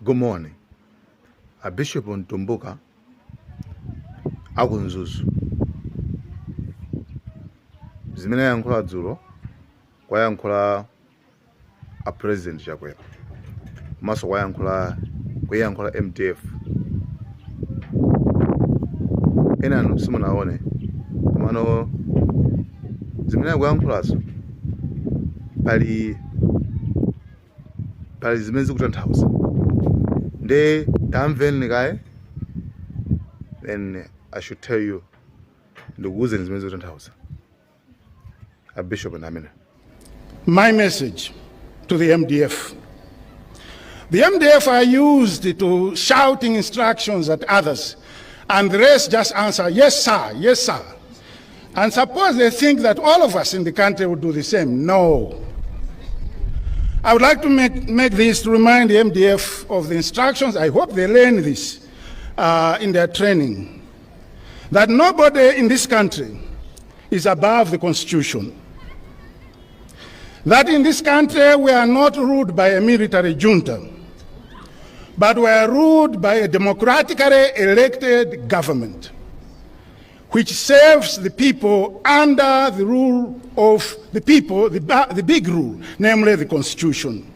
Good morning. A Bishop Mtumbuka aku Mzuzu zimene ayankhula dzulo kwayankhula a President Chakwera komanso kwayankhula kuyankhula MDF enanu simunaone komano zimene akuyankhulazo pali pali zimene zikutanthauza nde tamveni kaye then I should tell you ndikuwuzeni zimene zikutanthauza a bishop ndi amene My message to the MDF. The MDF are used to shouting instructions at others, and the rest just answer, yes, sir, yes, sir. And suppose they think that all of us in the country would do the same. No. I would like to make this to remind the MDF of the instructions. I hope they learn this in their training. That nobody in this country is above the Constitution. That in this country we are not ruled by a military junta, but we are ruled by a democratically elected government, which serves the people under the rule of the people, the big rule, namely the Constitution.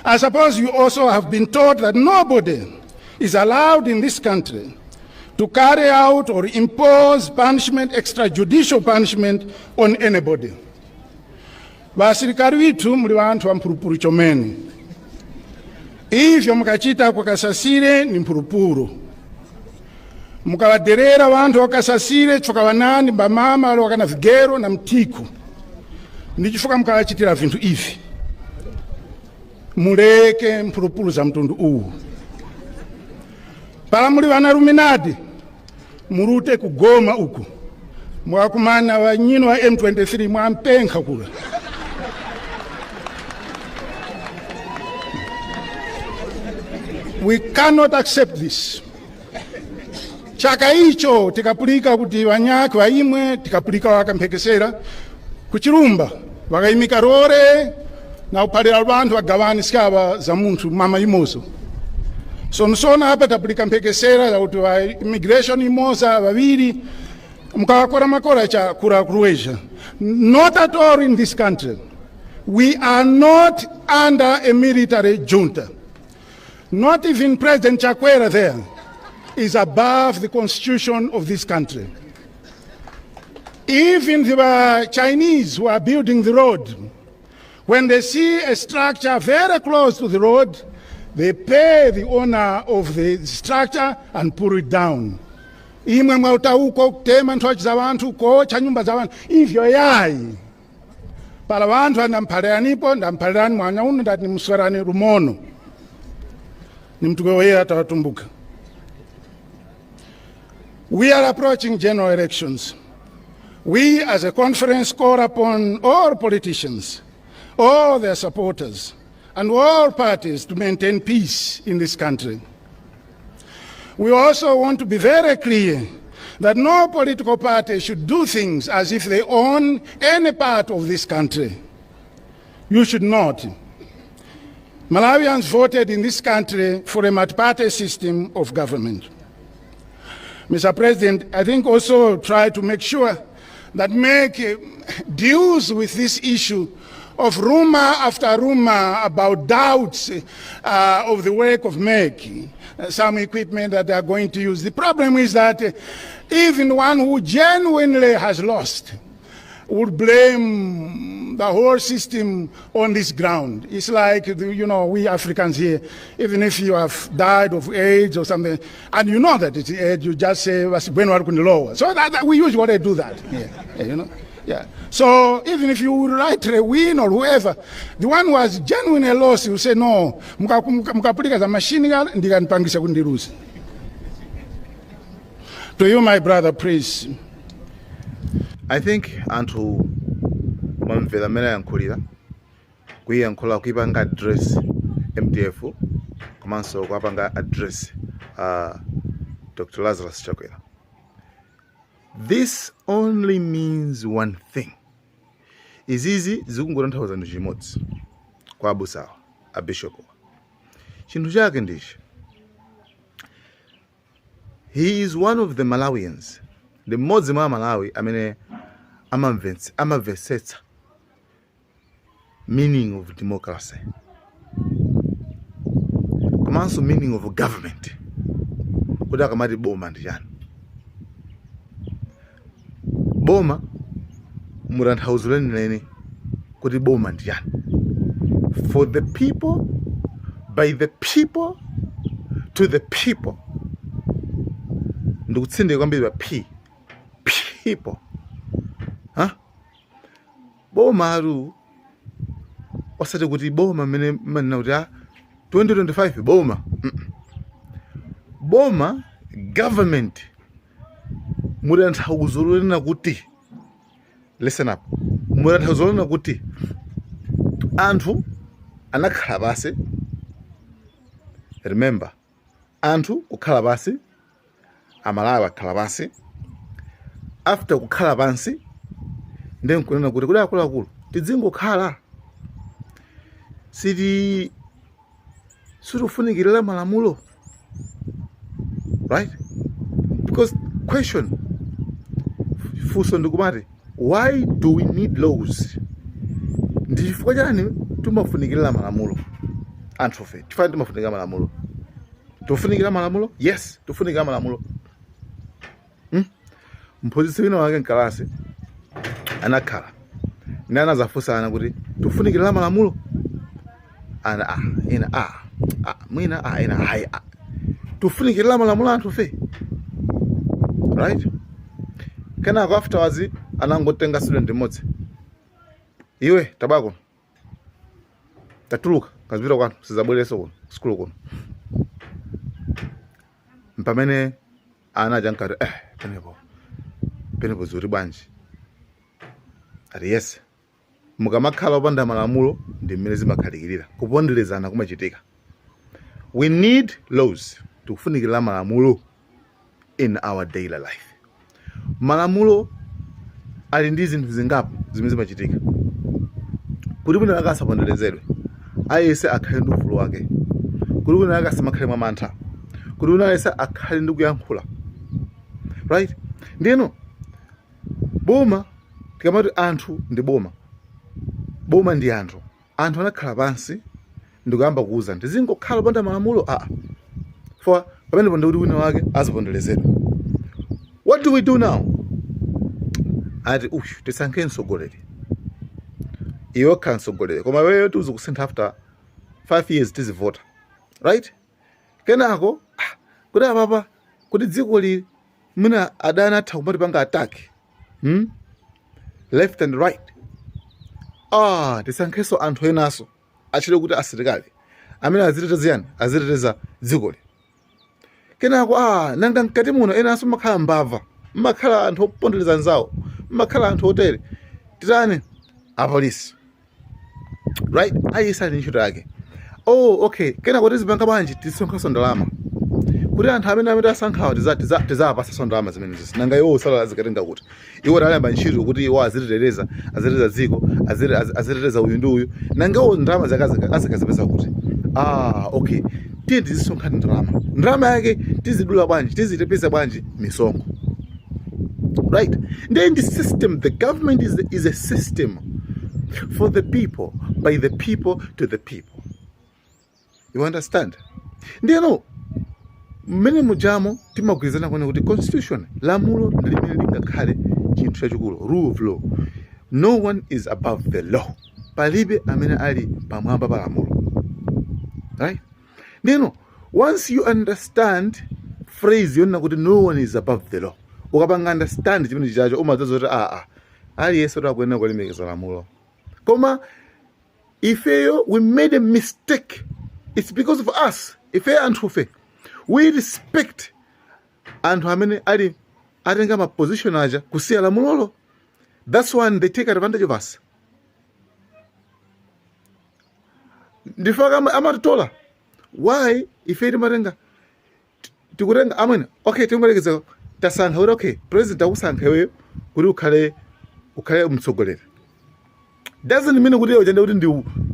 I suppose you also have been taught that nobody is allowed in this country to carry out or impose punishment, extrajudicial punishment on anybody. Vasilikali withu muli vanthu va mphulupulu chomene. Ivyo mukachita kwa Kasasire ni mphulupulu. Mukavaderera vanthu va Kasasire chifukwa vanani bamama ali wakana vigero na mtiku. Ndi chifukwa mukavachitira vinthu ivi. Muleke mphulupulu za mtundu uwu. Pala muli vanaluminadi murute kugoma uku mwakumana wanyino wa M23 mwampenkha kula. We cannot accept this. Chaka icho tikapulika kuti wanyaki waimwe tikapulika wakamphekesera kuchilumba wakayimika rore na uphalira vanthu vagawani sikava za munthu mama imozo. Sonosona apa tapulika mphekesera zakuti wa immigration imoza vaviri mukawakora makora cha kura kuruwezha. Not at all in this country. We are not under a military junta. Not even President Chakwera there is above the constitution of this country. Even the Chinese who are building the road, when they see a structure very close to the road, they pay the owner of the structure and pull it down. Imwe mwautauko kutema nthochi za vanthu kocha nyumba za vanthu ivyo yayi pala vanthu andamphaliranipo ndamphalirani mwanya uno ndati nimuswerani rumono ni mtuke woyera tawatumbuka. We are approaching general elections. We as a conference call upon all politicians, all their supporters, and all parties to maintain peace in this country. We also want to be very clear that no political party should do things as if they own any part of this country. You should not. Malawians voted in this country for a multi-party system of government. Mr. President, I think also try to make sure that make deals with this issue of rumor after rumor about doubts of the work of MEC, some equipment that they are going to use. The problem is that even one who genuinely has lost would blame the whole system on this ground. It's like, we Africans here, even if you have died of AIDS or something, and you know that it's AIDS, you just say, "When lower." So that we usually do that. Yeah. So even if you rightly win or whoever, the one who has genuinely lost, you say, no, mukapulika za machine ndikanipangisa kundiluza. To you, my brother, please. I think anthu mwamvera mmene ayankhulira kuiyankhula kuipanga address MDF komanso kuapanga address Dr. Lazarus Chakwera. This only means one thing. Izizi zikungotanthauza ndi chimodzi kwa abusawa a bishop. Chinthu chake ndichi, he is one of the Malawians, ndi mmodzi mwa Amalawi amene amamvetsetsa meaning of democracy komanso meaning of government, kuti akamati boma ndi chani. Boma mutanthauzo lenileni kuti boma ndi chani? For the people, by the people, to the people. Ndikutsindika kwambiri pa p, people, huh? Bomatu osati kuti boma mmene mmanena kuti ah, 2025 boma. Boma, government mutanthauzo lonena kuti, listen up, mutanthauzo lonena kuti anthu anakhala pasi. Remember, anthu kukhala pasi, Amalawi akhala pansi. After kukhala pansi, ndiye nkunena kuti kodi akuluakulu, tidzingokhala, sitifunikirira malamulo, right? Because question, funso ndikumati, why do we need laws? Ndi chifukwa chani timafunikirira malamulo anthufe? Chifukwa timafunikira malamulo, tifunikira malamulo, yes, tifunikira malamulo. Mphunzitsi wina wake mkalasi anakhala ndi anazafunsa ana kuti tifunikira malamulo. Ana ah, ena ah, ah, mwina ah, ena hayi, ah. Tifunikira malamulo anthufe, right? Kenako afterwards anangotenga student mmodzi, "Iwe, tabako, tatuluka, kazipita kwanu, sizabwereso kuno sukulu kuno." Mpamene ana aja nkati, "Eh, penepo zuri bwanji?" Ati, "Yes, mukamakhala opanda malamulo ndi mmene zimakhalikirira, kuponderezana kumachitika." We need laws, tikufunikira malamulo in our daily life. Malamulo ali ndi zinthu zingapo zimene zimachitika kuti mwina wake asaponderezedwe, aliyense akhale ndi ufulu wake, kuti mwina wake asamakhale mwa mantha, kuti mwina aliyense akhale ndi kuyankhula, right? Ndiyeno boma, tikamati anthu ndi boma, boma ndi anthu. Anthu anakhala pansi ndikuyamba kuuza, ndizingokhala opanda malamulo? Aa, for pamenepo ndikuti wina wake aziponderezedwa. What do we do now? Ati uyu tisankhe mtsogoleri, iwe khala mtsogoleri, koma iweyo tizikusintha after 5 years, tizivota, right? Kenako ah, kuti apapa kuti dziko li mwina adani atha kumatipanga attack, Left and right. Ah, tisankhenso anthu enaso achite kuti asilikali amene aziteteza yani, aziteteza dzikoli. Kenako, ah, nanga mkati muno enanso mmakhala mbava, mmakhala anthu opondereza anzawo, mmakhala anthu otere, titani? Apolisi, right? Aliyense ali ntchito yake. Oh, okay. Kenako tizipanga bwanji? Tisonkhanso ndalama kuti anthu amene asankhawa tizawapasanso ndalama zimenezi. Nanga iwo usala azikatenga kuti? Iwo talemba ntchito kuti iwo aziteteza, aziteteza dziko, aziteteza uyu ndi uyu. Nanga iwo ndalama zake azikazipeza kuti? Ah, okay, tiye tizisonkhani ndalama. Ndalama yake tizidula bwanji? Tizitepeza bwanji? Misonkho, right? Then the system, the government is a system for the people, by the people, to the people. You understand? Ndiyeno mmene mujamo timagwirizana kuona kuti constitution, lamulo ndi limene lingakhale chinthu chachikulu, rule of law. No one is above the law, palibe amene ali pamwamba pa lamulo, right? Ndiyeno once you understand phrase yonena kuti no one is above the law, ukapanga understand chimene chichacho, umadzaza kuti aa, aliyense kuti akuyenera kulemekeza lamulo. Koma ifeyo we made a mistake. It's because of us, ifeyo anthufe, we respect anthu amene ali atenga ma position aja kusiya lamulolo. That's when they take advantage of us. Ndifaka amatitola. Why ife timatenga, tikutenga amwene? Okay, tingoyerekeza tasankha kuti, okay, president akusankha iweyo kuti ukhale mtsogoleri, doesn't mean kuti iwe chande kuti ndi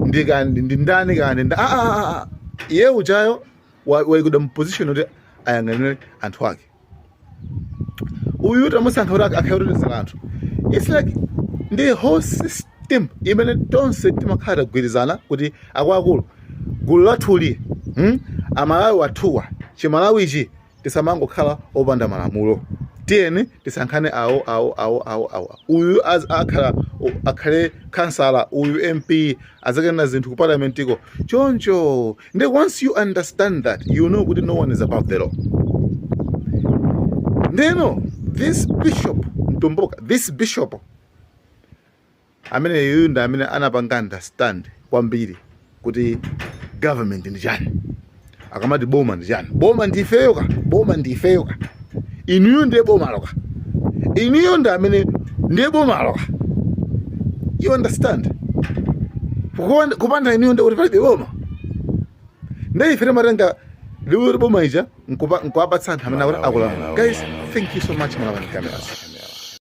ndi kandi ndi ndani kandi ah, ah, ah, ah. Iye ujayo wayikidwa mu position kuti ayang'anire anthu ake. Uyu tamusankha kuti akhale otetezera anthu. It's like ndi whole system imene tonse timakhala tagwirizana kuti akuluakulu, gulu lathuli, Amalawi athuwa, Chimalawichi tisamangokhala opanda malamulo, tiyeni tisankhane awo awo awo awo awo, uyu akhala akhale kansala, uyu MP, azakanena zinthu ku parliamentiko choncho. Ndi once you understand that, you know kuti no one is above the law. Ndeno this Bishop Mtumbuka, this bishop amene yuyu ndi amene anapanga understand kwambiri kuti government ndi chani. Akamati boma ndi chani, boma ndi ifeyo ka, boma ndi ifeyo ka, inuyo ndiye bomalo ka, inuyo ndi amene ndiye bomalo ka. You understand? Kupanda inuyo ndi kuti palibe boma. Ndiye ife timatenga liwu boma ija nkuwapatsa anthu amene akuti akulamula. Guys, thank you so much. Malawi Cameras.